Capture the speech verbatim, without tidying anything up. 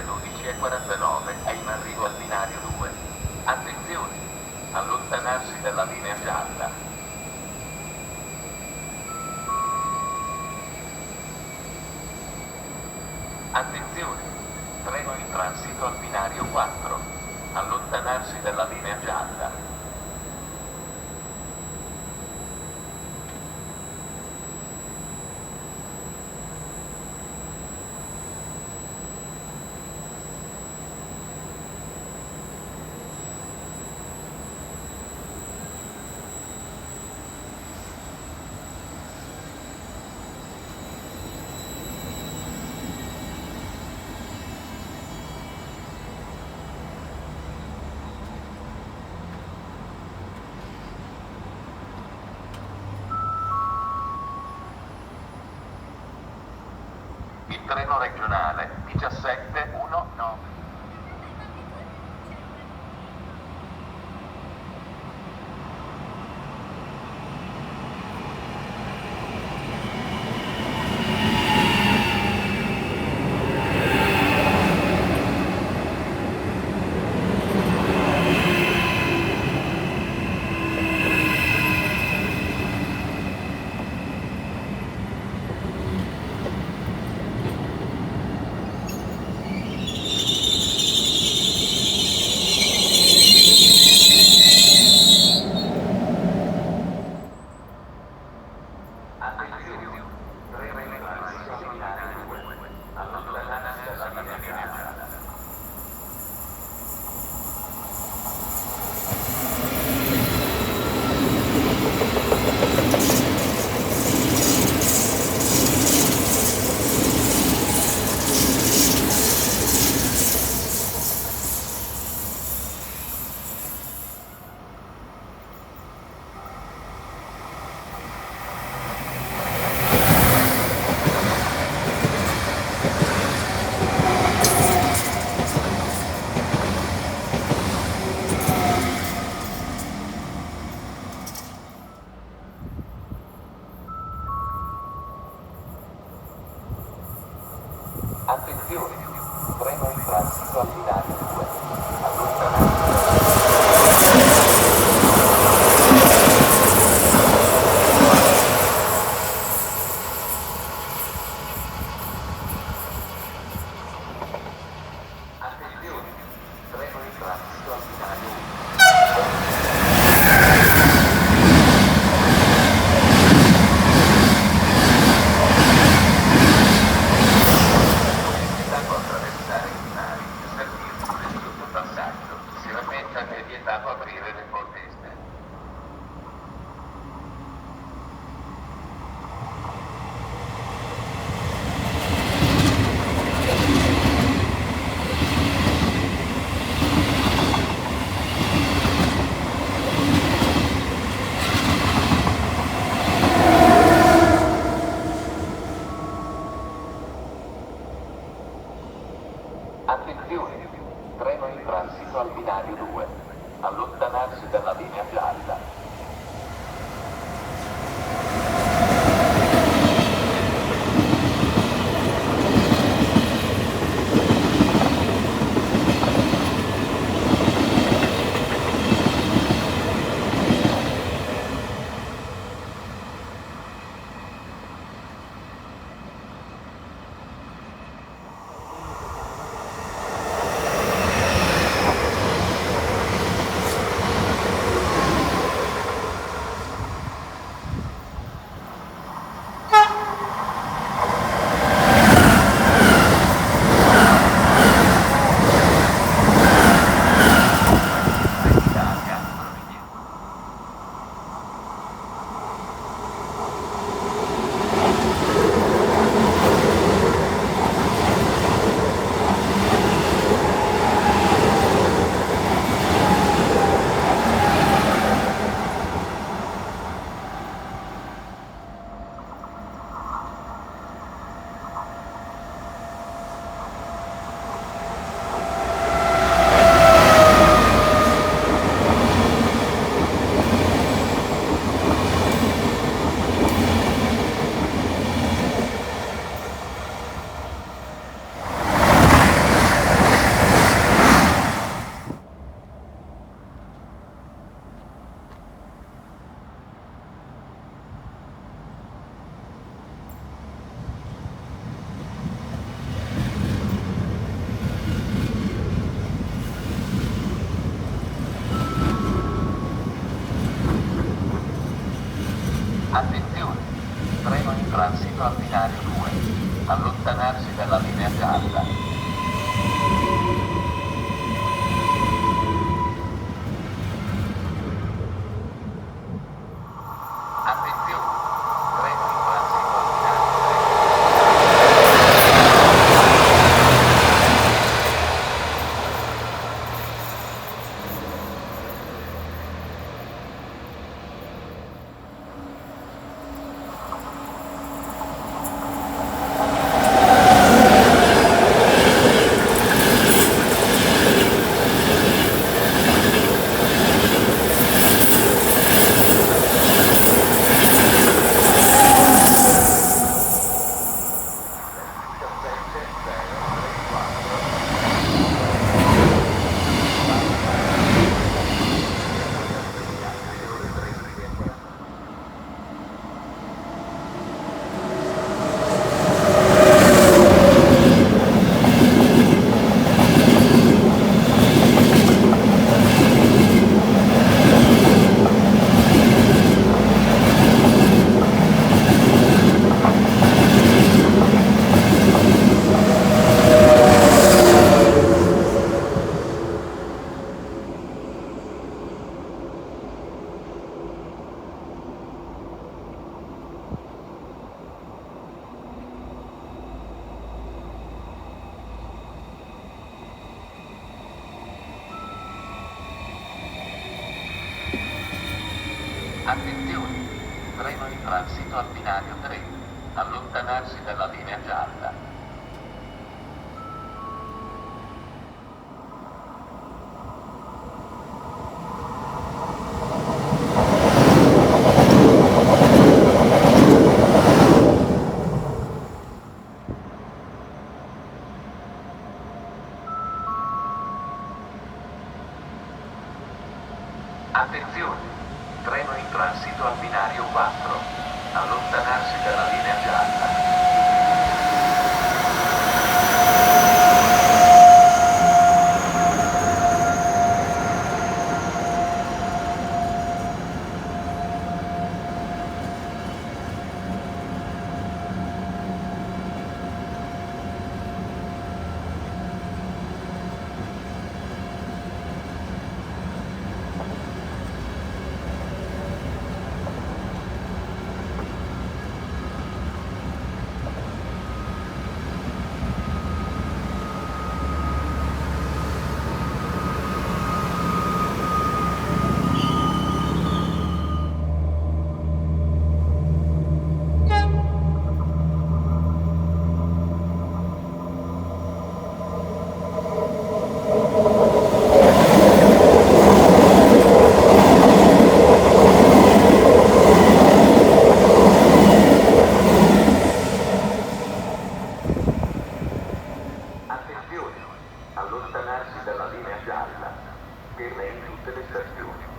dodici e quarantanove, è in arrivo al binario due. Attenzione! Allontanarsi dalla linea gialla. Attenzione! Treno in transito al binario quattro. Allontanarsi dalla linea gialla. Il treno regionale diciassette uno nove. Attenzione, treno in transito al binario due. Allontanarsi. Attenzione, treno in transito al binario uno. Sollecitato a attraversare i binari, servizi del sottopasso. Si rammenta che è vietato aprire le porte esterne. Attenzione! Treno in transito al binario due. Allontanarsi dalla linea gialla. Al binario due. Allontanarsi dalla linea gialla. Attenzione! Treno in transito al binario tre. Attenzione! Treno in transito al binario tre. Allontanarsi dalla linea gialla. Attenzione! Treno in transito al binario quattro. Allontanarsi dalla linea gialla. Attenzione! Allontanarsi dalla linea gialla. Ferma in tutte le stazioni.